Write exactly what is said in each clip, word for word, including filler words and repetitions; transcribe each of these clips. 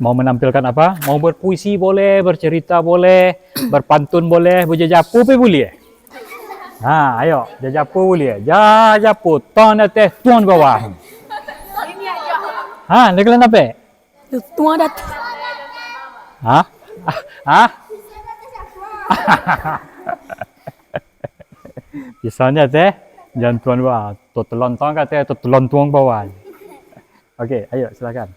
Mau menampilkan apa? Mau berpuisi boleh, bercerita boleh, berpantun boleh, berjajapo pe boleh. Ha, ayo, jajapo boleh. Jajapo, tuang di ateh, tuang di bawah. Ha, ndak kalian apa? Tuang di ateh. Ha? Ha? Pisau di ateh, jan tuang di bawah. Tuang di ateh, tuang di bawah. Oke, ayo silakan.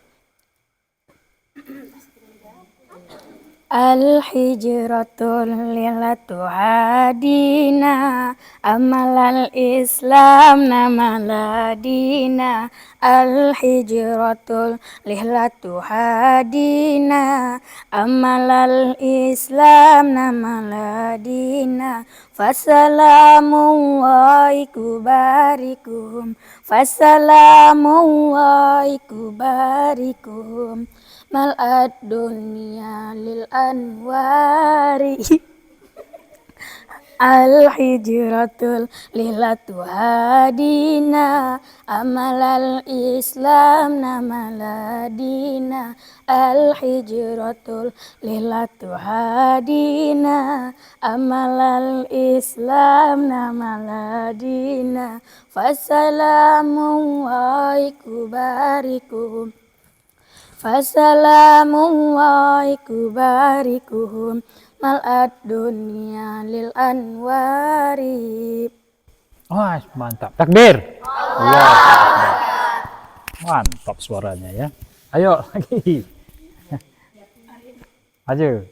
Al-hijratul lillah tuhadina, amalal Islam namaladina. Al-hijratul lillah tuhadina, amalal Islam namaladina. Fasalamullahi kubarikuhum, fasalamullahi kubarikuhum, mal'ad dunya lil anwari. Al-hijratul lillah tuhadina, amalal Islam namaladina. Al-hijratul lillah tuhadina, amalal Islam namaladina. Fasalamullahi kubarikuhum, fasalamullahi kubarikuhum, mal'ad dunya lil anwari. Wah, mantap. Takbir. Allahu Akbar. Mantap suaranya ya. Ayo lagi. Aja.